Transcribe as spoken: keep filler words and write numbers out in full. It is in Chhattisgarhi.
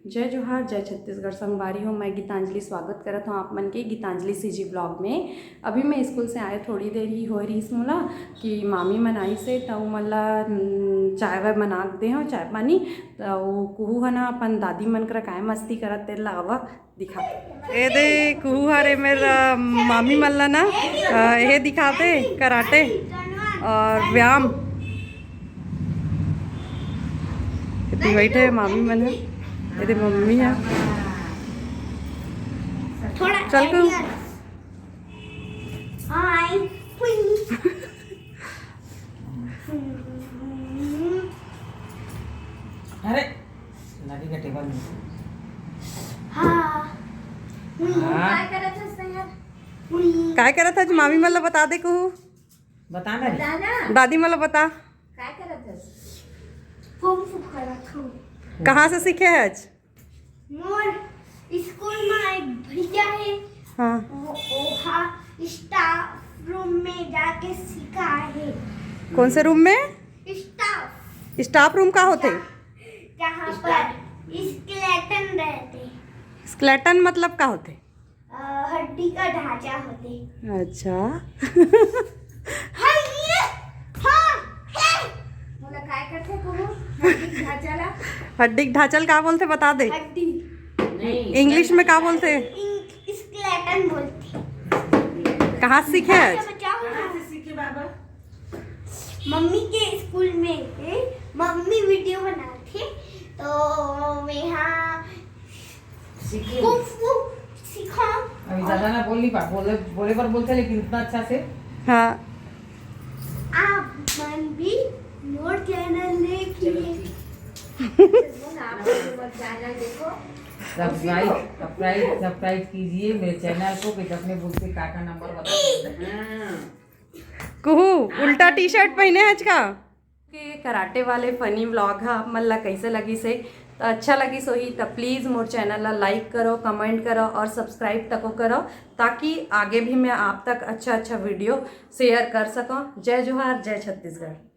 जय जोहार, जय छत्तीसगढ़ संगवारी हो। मैं गीतांजलि स्वागत करत हूँ आप मन के गीतांजलि सीजी ब्लॉग में। अभी मैं स्कूल से आए, थोड़ी देर ही हो रहीस मोला कि मामी मन आइस हे, त उमन ला, हम्म, चाय वाय बना के दे हूँ, चाय पानी। त वो कुहू ह ना अपन दादी मन करा काय मस्ती करत तेन ला आवा दिखा। ए दे कुहू हरे मेरा मामी मन ला ना, अ, ये दिखाते कराटे और व्यायाम। इतनी बैठे हे मामी मन ह, ये दे मम्मी ह। थोड़ा चल कुहू। Idea। हाँ, आई। अरे, लगी का टेबल में। हाँ। हाँ। काय करत हस यार? काय करत हस? मामी मन ला बता दे कुहू। बता ना रे। बता ना। दादी मन ला बता। काय करत हस? कुंग फू करत हूँ। कहाँ से सीखे हस? मोर स्कूल में एक भैया हे। हाँ। वो, ओहा स्टाफ रूम में जाके सीखा हे। कौन से रूम में? स्टाफ। स्टाफ रूम का होथे? जहाँ पर स्केलेटन रहते। स्केलेटन मतलब का होथे? अ, हड्डी का ढांचा होथे। अच्छा। हाँ, ये, हाँ, हे। मोला काय करथे कहूँ? हड्डी के ढांचा ला? हड्डी के ढांचा ल का बोलथे, बता दे। हड्डी। नहीं। English में का बोलथे? इंग-, स्केलेटन बोलथे। कहाँ से सीखे हस? अच्छा, बचाओ ना। कहाँ से सीखे बाबा? मम्मी के स्कूल में, ए, मम्मी वीडियो बनाथे, तो मैं यहाँ सीखे। कुंग फू सीखा। अभी ज्यादा ना बोल नहीं पा, बोले, बोले पर बोलते, लेकिन इतना अच्छा से। हाँ। आप मन भी मोर चैनल देखिए। चलो, आप भी मोर चैनल देखो। सब्सक्राइब, सब्सक्राइब, सब्सक्राइब कीजिए मेरे चैनल को कि अपने बोलते काका नंबर बताते हैं। हाँ। कुहू, उल्टा टी शर्ट पहने हच का? के कराटे वाले फनी व्लॉग ह आप मन ला कैसे लगिस हे? त अच्छा लगिस होही त प्लीज मोर चैनल ला लाइक करो, कमेंट करो और सब्सक्राइब तको करो, ताकि आगे भी मैं आप तक अच्छा अच्छा वीडियो शेयर कर सकूँ। जय जोहार, जय छत्तीसगढ़।